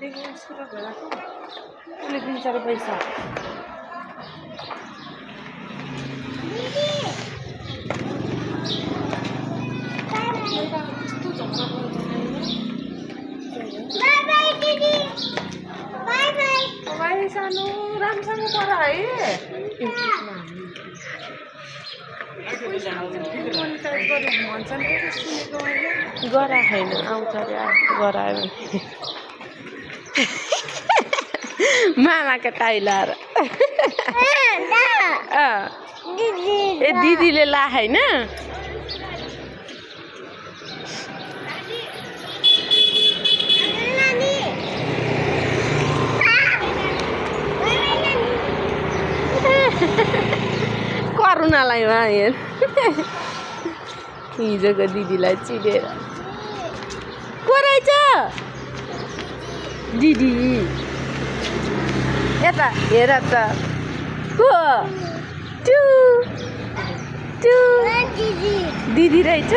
उसले दिन्छ रे पैसा बाई सानो राम्रोसँग गर है गरा छैन आउँछ अरे गरायो मामाको टाइलर ए दिदीले ला होइन करुणालाई हेर हिजोको दिदीलाई चिनेर को रहेछ दिदी यता हेर त को टु टु दिदी रहेछ